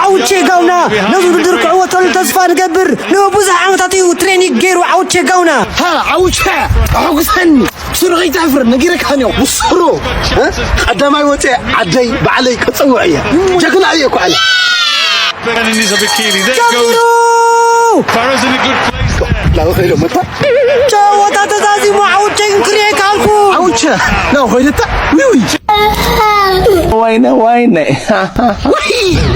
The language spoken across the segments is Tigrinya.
ዓውቼ ጋውና ነዚ ውድድር ክዕወተሉ ተስፋ ንገብር። ንብዙሕ ዓመታት እዩ ትሬኒንግ ገይሩ ዓውቼ ጋውና። ሃ፣ ዓውቼ፣ ኣሕጉሰኒ። ብስሩ ከይትሕፍር፣ ነጊረካ ነዮ። ብስሩ፣ እ? ቀዳማይ ወፂአ ዓደይ ባዕለይ ከፀውዕ እየ። ጀግና እየ እኮ ኣነ። ጀምሩ! ላበኸ ኢሎ መጣ። ጨወታ ተዛዚሙ ዓውቼ እንክርየ ካልኩ። ዓውቼ፣ ላበኸ ኢሎ መጣ። ውይ፣ ውይ። ወይነ፣ ወይነ። ውይ፣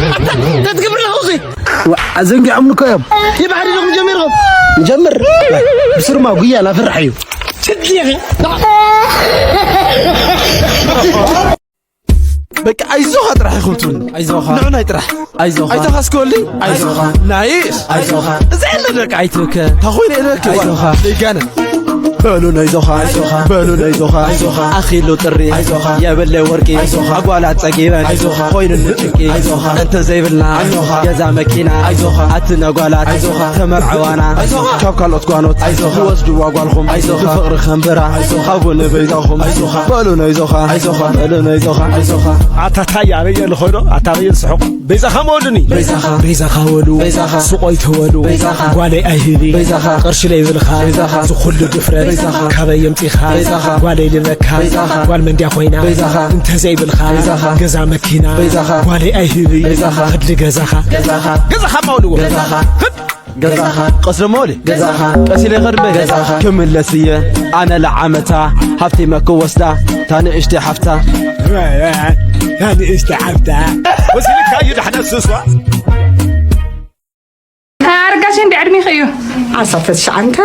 ኣታ፣ እንታይ ትገብር ኣለኹ እዚ? ዋ፣ ኣዘንጊዖምኒ እኮ እዮም። ይባሕሪ ኢኹም ጀሚርኩም። ንጀምር። ብስሩማ ጉያ ላፈርሕ እዩ። በቃ ኣይዞኻ ጥራሕ ኢኹም ትብሉ። ኣይዞኻ። ንዑናይ ጥራሕ። ኣይዞኻ። ኣይዞኻ እስከ ወሊ። ኣይዞኻ። ናይስ። ኣይዞኻ። እዚ የለ ደቂ ኣይትብከ። ታኾይነ ኢለክ። ኣይዞኻ። ዘይጋነ። በሉ ነይዞኻ። ኣይዞኻ። በሉ ነይዞኻ። ኣይዞኻ። ኣኺሉ ጥሪ። ኣይዞኻ። የብለይ ወርቂ። ኣይዞኻ። ኣጓላት ጸጊበን። ኣይዞኻ። ኮይኑኒ ጭቂ። ኣይዞኻ። እንተ ዘይብልና። ኣይዞኻ። ገዛ መኪና። ኣይዞኻ። ኣቲ ነጓላት። ኣይዞኻ። ተመርዐዋና። ኣይዞኻ። ካብ ካልኦት ጓኖት። ኣይዞኻ። ዝወስድዋ ጓልኹም። ኣይዞኻ። ብፍቕሪ ከንብራ። ኣይዞኻ። ሃቡ ንበይዛኹም። ኣይዞኻ። በሉ ነይዞኻ። ኣይዞኻ። በሉ ነይዞኻ። ኣይዞኻ። ኣታ ታይ ኣበየ ልኾዶ? ኣታ ኣበየ ዝስሕቕ? በይዛኻ መወሉኒ። በይዛኻ። በይዛኻ ወሉ። በይዛኻ። ስቆይ ተወሉ። በይዛኻ። ጓለይ ኣይህቢ። በይዛኻ። ቅርሺ ለይብልኻ። በይዛኻ። ዝኹሉ ድፍረት። በይዛኻ። ካበይ የምጺኻ? በይዛኻ። ጓለይ ልበካ። በይዛኻ። ጓል መንድያ ኮይና። በይዛኻ። እንተዘይብልኻ። በይዛኻ። ገዛ መኪና። በይዛኻ። ጓለይ ኣይህቢ። በይዛኻ። ክድሊ ገዛኻ። ገዛኻ። ገዛኻ ማውልዎ። ገዛኻ። ክድ ገዛኻ። ቀስ ደሞ ወሊ። ገዛኻ። ቀስ ኢለ ይኸድበ። ገዛኻ። ክምለስ እየ ኣነ ለዓመታ። ሃብተይ መክወስዳ። ታንእሽተይ ሓፍታ። ታንእሽተይ ሓፍታ። ወሲልካ እዩ ዳሕና ሱስዋ። ኣርጋሽ እንደ ዕድሜኺ እዩ? ዓሰርተ ትሽዓተ።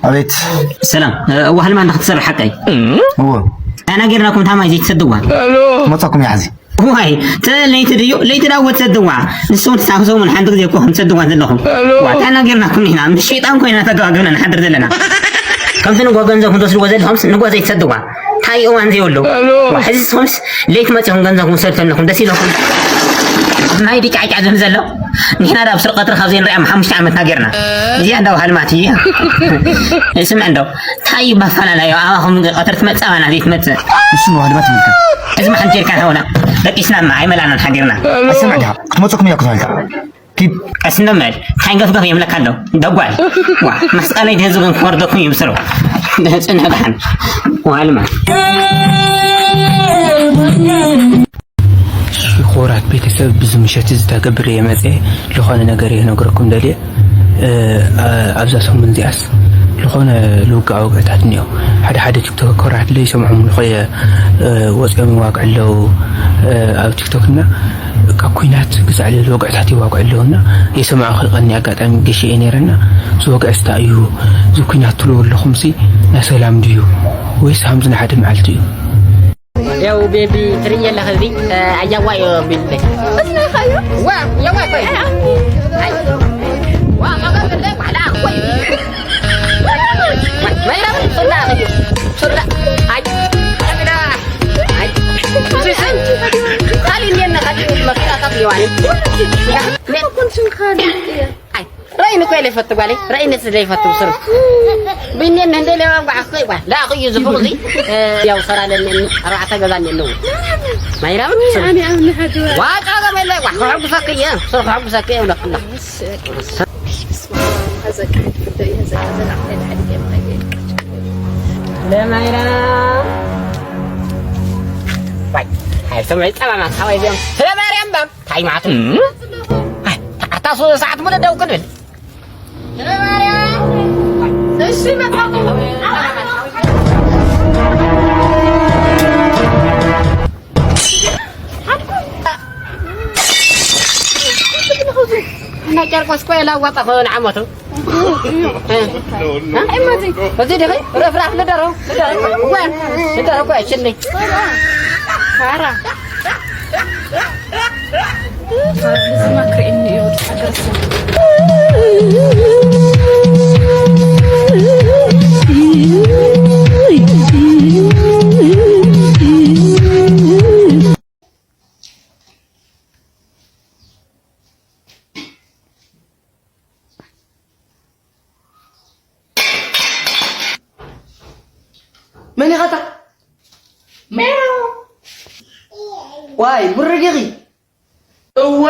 ኣቤት። ሰላም፣ እ፣ እዋ ህልማ እንዳ ክትሰርሕ ሓቀይ? እዎ። ኣና ጌርናኩም ታማይ ዘይትሰድዋ? መጻኩም ይሓዚ። ዋይ፣ ተ-፣ ለይቲ ድዩ? ለይቲ ዳዎ ትሰድዋ? ንሱ እውን ሳብ ሰሙን ሓንቲ ግዜ እኮ ከም ትሰድዋ ዘለኹም። ዋ፣ ታና ጌርናኩም ኢና። ምስ ሸይጣን ኮይና ተጋግብና ንሓድር ዘለና። ከምቲ ንጎ ገንዘብ ክትወስድዎ ዘለኹምስ ንጎ ዘይትሰድዋ? እንታይ እዋን ዘይብሉ? ዋ፣ ሕዚ ንስኹምስ ለይቲ መጺኹም ገንዘብኩም ሰልተልኩም ደስ ኢለኩም። ናይ ድጫጫ ዝብል ዘሎ። ንሕና ዳ ብስር ቀትሪ ካብ ዘይንሪኣ ሓሙሽተ ዓመትና ጌርና። እዚኣ እንዳ ባህልማት እያ። ስምዕ እንዶ፣ እንታይ እዩ ባፋላላዮ? ኣባኹም ቀትሪ ትመጽእ፣ ኣባና ዘይትመጽእ። እሱ ነው ባህልማት ይመልከት። እዚ መሓንቲ ጌርካ ንሃውና። ደቂስና እማ ኣይመላናን ሓዲርና። ኣይሰምዕ ዲኻ? ክትመጸኩም እያ ክትበልካ። ኪድ። ቀስ እንዶ መል፣ እንታይ ገፍገፍ የምለካ ኣሎ? ደጓል። ዋ፣ መስቀለይ ደህዝብን ክወርደኩም ይምስሉ። ደህጽን ህብሓን። ዋልማ። ክቡራት ቤተሰብ፣ ብዚ ምሸት እዚ ተገብር እየ መጸ። ዝኾነ ነገር እየ ክነግረኩም ደልየ። እ፣ ኣ-፣ ኣብዛ ሰሙን እዚኣስ ዝኾነ ልውጋእ ወግዕታት እኒኦ። ሓደ ሓደ ቲክቶከራት ለይሰምዖም ልኾየ፣ እ፣ ወፂኦም ይዋግዑ ኣለዉ፣ እ፣ ኣብ ቲክቶክ እና ካብ ኩናት ግዛዕ ልብል ወግዕታት ይዋግዑ ኣለዉ እና የሰማዑ ከይቐኒ ኣጋጣሚ ገሸ እየ ነይረና። እዚ ወግዕስ እንታይ እዩ? እዚ ኩናት ትብልዎ ኣለኹምሲ ናይ ሰላም ድዩ? ወይስ ሃምዚ ንሓደ መዓልቲ እዩ? ያው ቤቢ ትርእየ ኣለኺ፣ እዚ፣ እ፣ ኣያዋ እዩ ቢልለይ። ዋ፣ ያዋ ቆይ። ኣይ። ዋ፣ ማማ ብለ፣ ዋላ፣ ቆይ። ማይራ፣ ሱላ፣ ሱላ። ኣይ። ኣይ። ካሊ እኔና፣ ካሊ መኪና፣ ካሊ ዋኒ። ኣይ። ራእይኒ እኮ ኢለ ይፈቱ ጓለይ፣ ራእይኒ ስለ ይፈቱ ብስሩ። ብእኔን እንደ ሌባ ጓዕ እኮ ይጓዕ። ላእኹ እዩ ዝፉቕ እዚ፣ እ፣ ያው ሰራ ለኒ ኣርባዕተ ገዛ እኔ ኣለዉ። ማይራም ስሩ። ኣነ ኣብ ንሃድዋ። ዋጫ ገበለ ጓዕ፣ ክሕጉሰኪ እየ፣ ስሩ ክሕጉሰኪ እየ ይብለኩ ኣለኹ። እሺ፣ በቃ። እሺ፣ በስመ ኣብ። ሀዘቃ፣ ፍርዶ እዩ፣ ሀዘቃ፣ ሀዘቃ፣ ሀዘቃ፣ ሀዘቃ። ለማይራም። ዋይ፣ ኣይ፣ ሰማይ ጸማማት፣ ሓዋይ እዚኦም። ስለ ማርያም ባም። እንታይ ማለት እዩ? ኣይ፣ ኣታ ሶስት ሰዓት ሙሉ ደው ክንብል። እሺ፣ መጣሁ። ናይ ጨርቆስ እኮ የላዋጣ ኾነ ዓመቱ። እዚ ድኺ ረፍራፍ ልደሮ፣ ልደሮ። ዋ፣ ልደሮ እኮ ኣይችልኝ። ፋራ። መን ኢኻ እታ? ዋይ፣ ብርግኺ። እወ።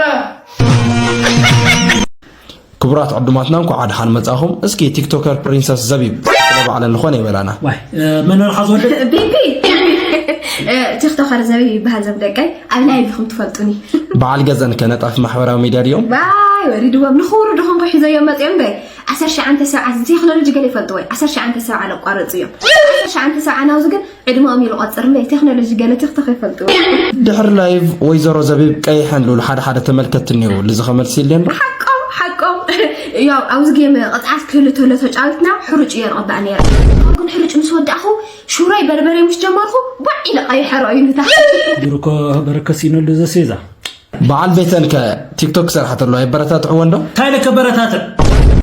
ክቡራት ዕዱማትና፣ እንኳዕ ደሓን መጻኹም። እስኪ ቲክቶከር ፕሪንሰስ ዘቢብ ስለ ባዕለን ዝኾነ ይበላና። ዋይ፣ እ፣ መን ወርኻ ዝወልድ? ቢቢ። እ፣ ቲክቶከር ዘቢብ ይበሃል ዘም ደቀይ። ኣብ ላይቭ ኢኹም ትፈልጡኒ። በዓል ገዘን ከ ነጣፍ ማሕበራዊ ሚድያ ድዮም? ዋይ፣ ወሪድዎም። ንኽውርዱ ኹም ሒዘዮም መጺኦም በይ። ዓሰርተ ትሽዓተ ሰብዓ ቴክኖሎጂ ገለ ይፈልጥዎ እዩ። ዓሰርተ ትሽዓተ ሰብዓ ለቋረጹ እዮም። ዓሰርተ ትሽዓተ ሰብዓ ናውዚ ግን ዕድመኦም እዩ ዝቆጽር እምበር ቴክኖሎጂ ገለ ቲክቶክ ይፈልጥዎ። ድሕሪ ላይቭ ወይዘሮ ዘቢብ ቀይሐን ልብል ሓደ ሓደ ተመልከትቲ እኒአው። ልዚ ከመልሲ ኢለን ዶ? ሓቆም፣ ሓቆም። ያው ኣብዚ ጌም ቅጽዓት ክህሉ ተሎ ተጫዊትና ሕሩጭ እየ ዝቐባእ ነይረ። ካብኡ ግን ሕሩጭ ምስ ወዳእኹ ሽሮይ በርበረ ምስ ጀመርኹ ባዕ ኢለ ቀይሐ ረኣዩኒ እታ። ድሮ እኮ በረከት ሲኖ ልዘ ሴዛ። በዓል ቤተን ከ ቲክቶክ ክሰርሓ ተሎ ኣይበረታትዕወን ዶ? እንታይ ኢለ ከበረታትዕ?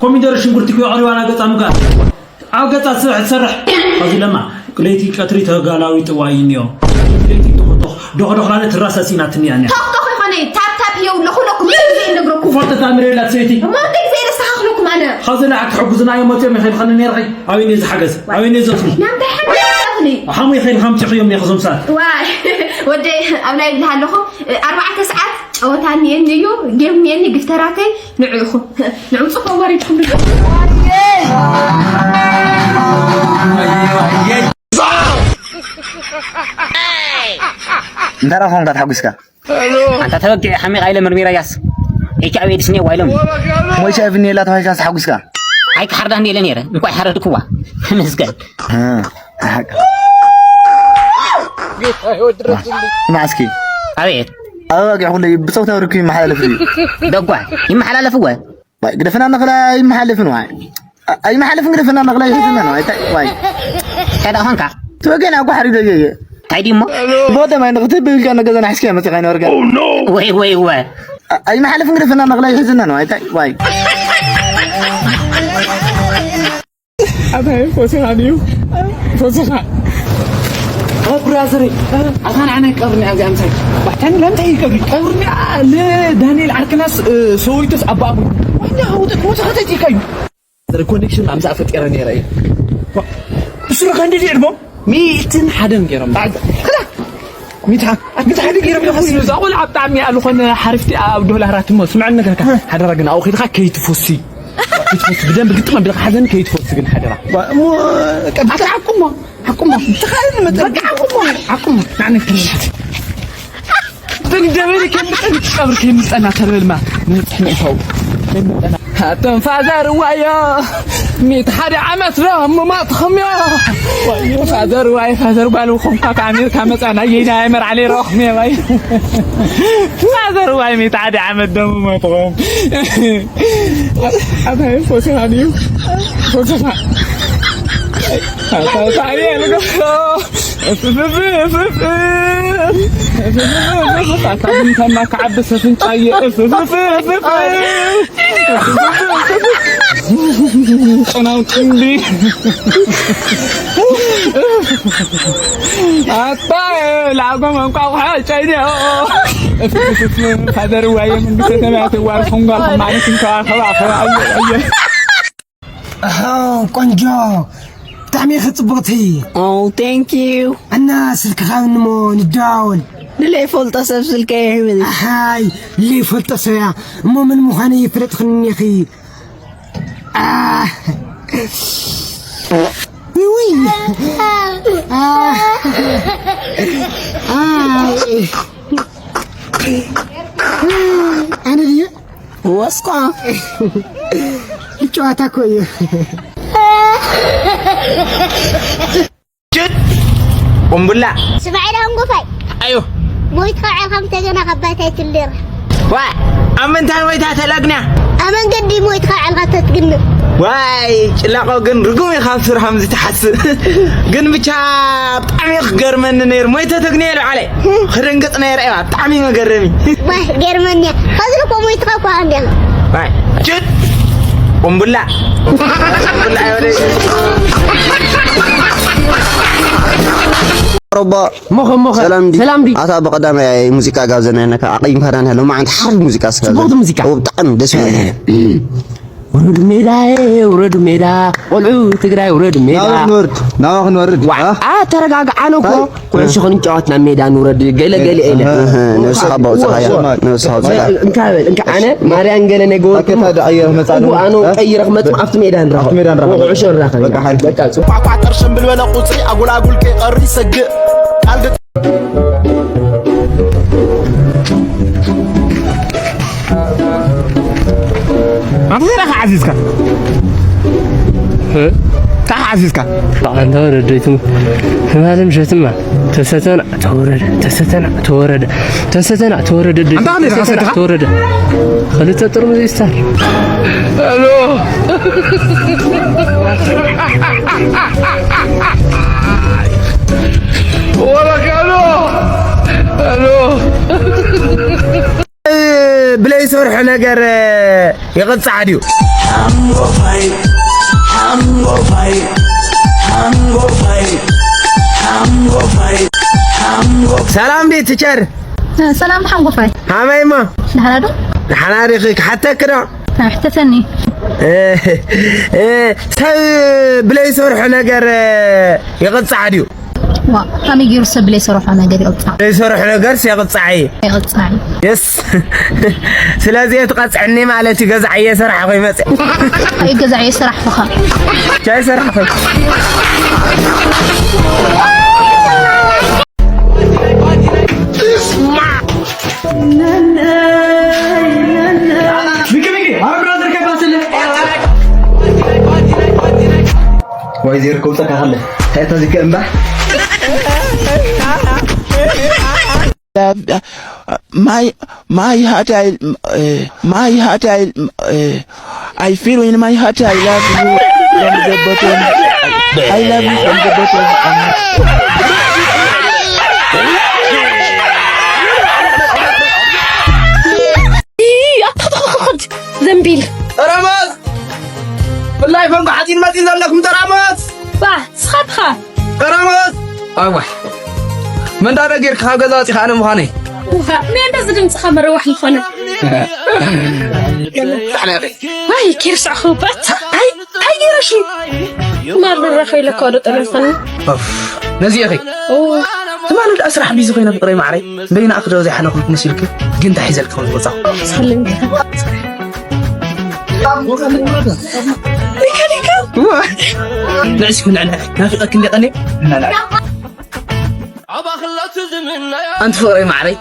ኮሚደረ ሽንጉርቲ እኮ ኣቕሪባ ናብ ገጻ ምጋር። ኣብ ገጻ ስራሕ ትሰርሕ። ኸዚ ለማ ለይቲ ቀትሪ ተጋላዊ ጥዋይ እኒኦ። ለይቲ ቶኾቶኽ ዶኾዶኽ ላለ ትራሳ ሲና ትንያ እኒያ። ቶኽ ቶኽ ይኾነ ታፕ ታፕ የው ለኹ ለኩ ምን ጊዜ እንደግረኩ። ፎቶ ታምር የላት ሰይቲ። እሞ እንደ ጊዜ ነስተኻኽለኩም ኣነ። ኸዚ ንዓክ ሕጉዝና እዮም መፅኦም ይኸይድ ኸኒ ነርኺ። ኣበይ ነዚ ሓገዝ? ኣበይ ነዚ ወስኒ? ናምታይ ሓገዝ? ሓሙ ይኸይድ ሃምቲ እዮም ነኽዞም ሰዓት። ዋይ ወደይ ኣብ ላይ ብልሃለኹ። ኣርባዕተ ሰዓት ጨወታ እኒኤኒ እዩ፣ ጌም እኒኤኒ፣ ግፍተራተይ ንዑ ኢኹም። ንዑ ጽፎ ወሪድኩም ዶ? እንተ ረኾም ተሓጒስካ? ኣንታ ተበጊዕ ሓሚቕ ኣይለ ምርሚራ ያስ። ኤች ኣይ ቪ ኤድስ እኒኤዋ ኢሎም። ሞይሻ እብኒ የላ ተባሂልካ ተሓጒስካ? ኣይክሓርዳ እንዲ ኢለ ነይረ። እንኳ ይሓረድክዋ። ተመስገን። እ፣ ሓቅ። ጌታ ሆይ ድረስልኝ። ስማዕ እስኪ። ኣቤት። ኣብ ኣባጊዕ ኩሉ ብጾት ተብርኩ ይመሓላለፍ እዩ። ደጓ ይመሓላለፍ እወ። ዋይ፣ ግደፈና ነኽላ ይመሓለፍን ዋይ። ኣ-፣ ኣይመሓለፍን ግደፈና ነኽላ ይሕዝና ነው። ኣይታይ፣ ዋይ። እንታይ ደኣ ኾንካ? ትወገን ኣጓ ሓሪዶ እየ። እንታይ ድዩ እሞ? ብቐደም ኣይነ ክትብል ኢልካ ነገዘና ሒዝካ መጺኻ ይነበርካ። ወይ፣ ወይ፣ ወይ። ኣ-፣ ኣይመሓለፍን ግደፈና ነኽላ ይሕዝና ነው። ኣይታይ፣ ዋይ። ኣታይ ፎሲኻ ድዩ? ፎሲኻ። እ፣ ብራዘር፣ እ፣ ኣታ ንዓና ይቀብርኒ ኣብዚ ኣምሳይ። ባሕታኒ ለምታይ ይቀብሪ? ቀብርኒ፣ ኣ፣ ለዳንኤል ዓርክናስ፣ እ፣ ሰዊቱስ ኣባቡ። ዋኛ ሆተ፣ ሆተ፣ ሆተ፣ ይካዩ። ዘር ኮኔክሽን ኣምሳ ፈጠረ ነይረ እዩ። እሱ ረካ እንደ ዲዕድሞ? ሚእትን ሓደን ገይሮም። ባዕዳ። ከዳ። ሚእቲ ሓደ ገይሮም ይኸስሉ። እዛ ቆልዓ ብጣዕሚ እያ ዝኾነ ሓሪፍቲ ኣብ ዶላራት እሞ ስምዐኒ ነገርካ። ሓደራ ግን ኣብኡ ኸይድኻ ከይትፈሲ። ከይትፈሲ። ብደንብ ግጥም ኣቢልካ ሓዘኒ ከይትፈሲ ግን ሓደራ። ዋ፣ እሞ ቀጥታ ሓቁሞ። ሓቁሞ። ተኻእል መጠን በቃ ሓቁሞ። ሓቁሞ። ናዕነ ክልላት። ትንደበኒ ከይምጠን ቀብር ከይምጠና ተርበልማ። ንጽሕኒ እታው። ከይምጠና። ኣቶም ፋዘር ዋዮ፣ ሚእቲ ሓደ ዓመት ዶ እሞ ሞትኹም ዮ? ዋዮ ፋዘር ዋይ፣ ፋዘር ጓል ኾንካ ካብ ኣሜሪካ መጻና፣ የይና መርዓ ለይረኹም ዮ ዋይ። ፋዘር ዋይ፣ ሚእቲ ሓደ ዓመት ዶ እሞ ሞትኹም። ኣታ ፎሲኻ ድዩ? ፎሲኻ። ኣታ ሳዕሪ ልገሎ። እፍ፣ እፍ፣ እፍ፣ እፍ፣ እፍ። እፍ፣ እፍ፣ እፍ፣ እፍ። ኣታ ግን ከማ ክዓብስ ኣፍንጫየ። እፍ፣ እፍ፣ እፍ፣ እፍ፣ እፍ። ጨናው ጥንዲ። ኣታ ላጎም እንቋቑሖ ጨይዶ። እፍ፣ እፍ፣ እፍ፣ እፍ። ፋዘር ዋየ መንግስተ ሰማያት ዋርኹም ጓልኹም ማለት እንከባኸባ፣ ኸባ፣ ኣየ፣ ኣየ። ኣሃ፣ ቆንጆ። ብጣዕሚ ኢኺ ጽብቕቲ። ኦ፣ thank you። እና ስልክኻ ንሞ ንደዋወል። ንለይፈልጦ ሰብ ስልከይ ይህብኒ። ኣሃይ፣ ለይፈልጦ ሰብ እያ። እሞ መን ምዃነይ ይፍለጥኽኒ እኒኺ። ኣህ። ውይ። ኣህ። ኣይ። ኣነ ድየ? ወስኳ። ጨዋታ እኮ እዩ። ጭት! ቁምቡላ! ስማዒላ እንጉፋይ! ኣዮ! ሞይትካ ውዒልካ ምስ ተገና ካብ ባይታ ኣይትልደር። ዋ! ኣብ ምንታይ ሞይታ ተለግና? ኣብ መንገዲ ሞይትካ ውዒልካ ተትግንብ። ዋይ! ጭላቆ ግን ርጉም ኢኻ ኣብ ስርሖም ዝተሓስእ። ግን ብቻ ብጣዕሚ ክገርመኒ ነይሩ። ሞይተ ተግንየ ኢሉ ዓለይ። ክደንግጽ ነይረ እያ። ብጣዕሚ መገረሚ። ዋይ፣ ገርመኒ። ኸዚ እኮ ሞይትካ እኮ እንዲያ። ዋይ፣ ጭት! ቁምቡላ። ቁምቡላ ይበለይ። ሮባ፣ ሞኸ፣ ሞኸ። ሰላም ዲ? ሰላም ዲ? ኣታ ብቐዳማይ ሙዚቃ ጋብዘና ነካ ኣቐይምካ ዳን ያለው ማዓንት ሓሪፍ ሙዚቃ እስከ። ጽቡቕ ሙዚቃ። ኦ፣ ብጣዕሚ ደስ ይብል። ውረዱ ሜዳ፣ ውረዱ ሜዳ፣ ቆልዑ ትግራይ ውረዱ ሜዳ። ናብኡ ክንወርድ፣ ናብኡ ክንወርድ። ዋ፣ አ? አ፣ ተረጋግዓ ነው እኮ። እንታይ? ኩዕሾ ክንጫወት ናብ ሜዳ ንውረድ፣ ገለ ገለ ኢለ። እህ፣ ነብስኻ ባውፅኻ እያ፣ እዋ፣ ነብስኻ ባውፅኻ። እንካ በል፣ እንካ ኣነ ማርያን ገለ ናይ ገበርኩ። ኣከታ ደኣ ኣየር መፃ እዋ፣ ኣነ እ? ቀይረ ክመፅእ ኣብቲ ሜዳ ንራኸብ። ኣብቲ ሜዳ ንራኸብ። ኩዕሾ ንራኸብ። በቃ፣ ሓይል። በቃ፣ ጽቡቅ። ኣቋጥር ሸምብል በለ ቁፅሪ፣ ኣጉል ኣጉል ከይቐሪ ሰግእ። ቃል ገ- ኣንተ ዘረኻ ዓዚዝካ? እ? ካኻ ዓዚዝካ? ኣንተ ወረደይትም። ህማልም ሸትማ። ተሰተና ተወረደ። ተሰተና ተወረደ። ተሰተና ተወረደ። ኣንታ ኸመይ ተሰተና ተሰተኻ? ተወረደ። ክልተ ጥርሙዝ ይስታር። ኣሎ። ወረካ ኣሎ። ኣሎ። ብለይ ሰርሑ ነገር ይቕጻዕ ድዩ? ሓንጎፋይ፣ ሓንጎፋይ፣ ሓንጎፋይ፣ ሓንጎፋይ፣ ሓንጎፋይ። ሰላም ዲ ቲቸር? ሰላም ሓንጎፋይ። ሃመይ እሞ? ደሓና ዶ? ደሓና ዲኺ? ክሓተኪ ዶ? ሕተተኒ። እ፣ እ፣ ሰብ ብለይ ሰርሑ ነገር ይቕጻዕ ድዩ? ዋ፣ ከመይ ገይሩ ሰብ ብለይ ሰርሖ ነገር ይቕጻዕ? ብለይ ሰርሖ ነገርስ ይቕጻዕ እዩ። ይቕጻዕ እዩ። የስ። ስለዚ እቲ ቀጽዕኒ ማለት እዩ፣ ገዛዕ እየ ሰራሕ ኮይመጽእ። ኣይ፣ ገዛዕ እየ ሰራሕ ኹኻ። ቻይ ሰራሕ ኮይ። ሚኪ፣ ሚኪ፣ ኣብ ብራዘር ከይባስልህ። ወይ ዜር ከውፀካ ከለ። እንታይ ተዝከ እምባ? My, my heart, I, uh, my heart, I, uh, I feel in my heart, I love you from the bottom. I love you from the bottom. ይይ፣ ኣታታታታት ዘንቢል። ጠራመስ! ብላይ ፈንጎ ሓፂን መፂን ዘለኹም ጠራመስ! ባ፣ ስኻትኻ? ጠራመስ! ኣዋይ። መንዳዳ ጌርካ ካብ ገዛ ወፂኻ ኣነ ምዃነይ። ውሃ፣ ናይ እንደዚ ድምፅኻ መረዋሕ ይኾነ። ጣዕና ያኸይ። ዋይ፣ ኪርስዕኹ፣ በታ። ኣይ፣ ኣይ ጌረሽ። ማር ንራኸ ኢለካ ወደ ጠለፈኒ። ኦፍ፣ ነዚ ኢኺ። ኦ። ትማሊ ደኣ ስራሕ ቢዚ ኮይነ ፍቅረይ ማዕረይ። በይና ኣኽዶ ዘይሓለኹ መሲልኪ፣ ግን እንታይ ሒዘልኪ ከም ዝወጻኹ። ሰለምካ። ዋ። ንዕሽ፣ ንዕ፣ ንዕ። ናፊቐኪ እንደ ቀኔ? ንዕ፣ ንዕ። ኣንቲ ፍቅረይ ማዕረይ፣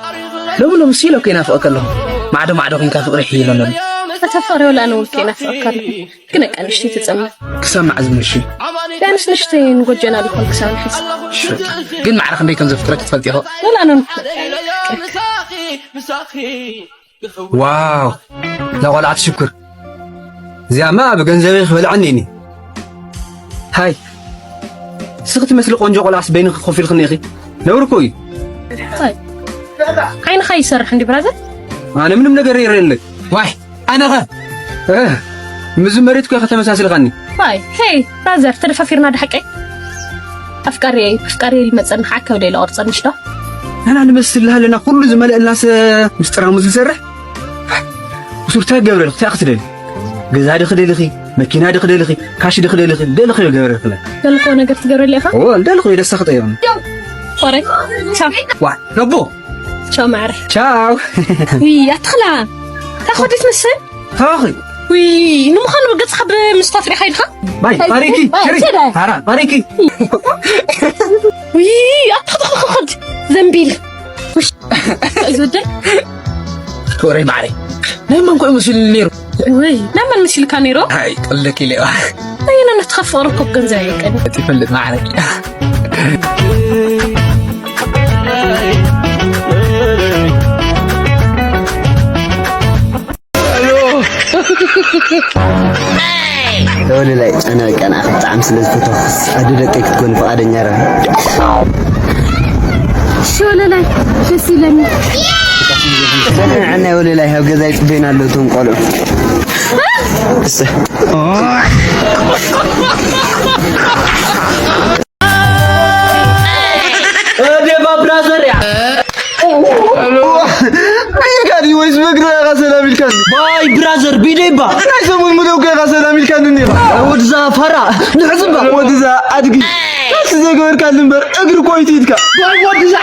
ሎሚ ሎሚ ሲሎ ከይናፍቐኪ ኣለኹ። ማዕዶ ማዕዶ ኮይንካ ፍቅሪ ይሕይሎ ኣሎ። እታ ፍቅሪ ወላ ኣነ እውን ከይናፍቐካ ኣለኹ። ግን ደቂ ኣንስትዮ ትጸምም። ክሳብ መዓዝ ምሽ? ደቂ ኣንስትዮ ንሽተይን ጎጆና ዝኾን ክሳብ ንሕዝ። ሽረካ። ግን ማዕረ ክንደይ ከም ዘፍቅረኪ ትፈልጢ ኢኹ። ወላ ኣነ እውን። ዋው፣ እዛ ቆልዓ ትሽኩር። እዚኣማ ብገንዘበይ ክበልዐኒ እኒ። ሃይ፣ ንስኺ ትመስሊ ቆንጆ ቆልዓስ በይንኺ ኮፍ ኢልክኒ ኢኺ። ነውሪ እኮ እዩ። ሃይ፣ ዓይንኻ ይሰርሕ እንዲ ብራዘር። ኣነ ምንም ነገር የርእየለይ። ዋይ፣ ኣነኸ? እ፣ ምስ መሬት እኮ ኢኻ ተመሳሲልካኒ። ዋይ፣ ሄይ፣ ብራዘር፣ ተደፋፊርና ዶ ሓቀይ? ኣፍቃሪ፣ ኣፍቃሪ ይመጸኒ፣ ሓከብ ደይ ለቆርጸ ምሽ ዶ? ኣና ንመስል ኣለና፣ ኩሉ ዝመለአልናስ ምስጢራሙ ዝሰርሕ። ቁሱር እንታይ ገብረልኪ? እንታይ ክትደሊ? ገዛ ዲ ክደልኺ? መኪና ዲ ክደልኺ? ካሽ ዲ ክደልኺ? ደልኺ ገብረልክለ። ደልኮ ነገር ትገብረልካ? ኦ፣ ደልኺ ደስታ ክጠዮም። ዮው፣ ኮረይ፣ ቻው። ዋ፣ ነቦ። ቻው ማዕረ። ቻው። ዊ፣ ኣትኽላ። ታኾዲት መስል? ታኺ። ዊ፣ ንምዃኑ ገጽኻ ብምስታፍ ሪኻ ኢልካ? ባይ፣ ባይ፣ ባሪኪ፣ ባይ፣ ሽሪ። ሸዳ። ሃራ፣ ባሪኪ። ዊ፣ ኣታ፣ ኣታ፣ ኣታ፣ ኣታ፣ ዘንቢል። ውሽ፣ ዝወደይ። ክብረይ ማዕረይ። ናይ መን ኮይ መስል ነይሩ? ወይ፣ ናይ መን መሲልካ ነይሩ? ኣይ፣ ቀልደክ ኢለ። ኣየና ናትኻ ፍቕሪ እኮ ብገንዘብ ኣይቀን። እቲ ይፈልጥ ማዕረይ። ወለላይ፣ ኣነ በቃ ንዓኺ ብጣዕሚ ስለ ዝፈተኹ፣ ኣደ ደቀይ ክትኮኒ ፍቓደኛ ዲኺ? እሺ ወለላይ፣ ደስ ይለኒ። ሰላም፣ ዓናይ ወለላይ፣ ኣብ ገዛ ይጽበዩና ኣለዉ እቶም ቆልዑ። እሰ። ዴቫ ብራዘር እያ። ኣየካ ድዩ ወይስ በእግሪ ኢኻ ሰላም ኢልካ? ባይ ብራዘር ቢደይባ ናይ ሰሙን ሙሉእ ገና ሰላም ኢልካኒ ኔኻ። ወድዛ ፋራ ንሕዝባ ወድዛ ኣድጊ። ካልሲ ዘይገበርካሉ እምበር እግሪ ኮይቱ ኢትካ። ባይ ወድዛ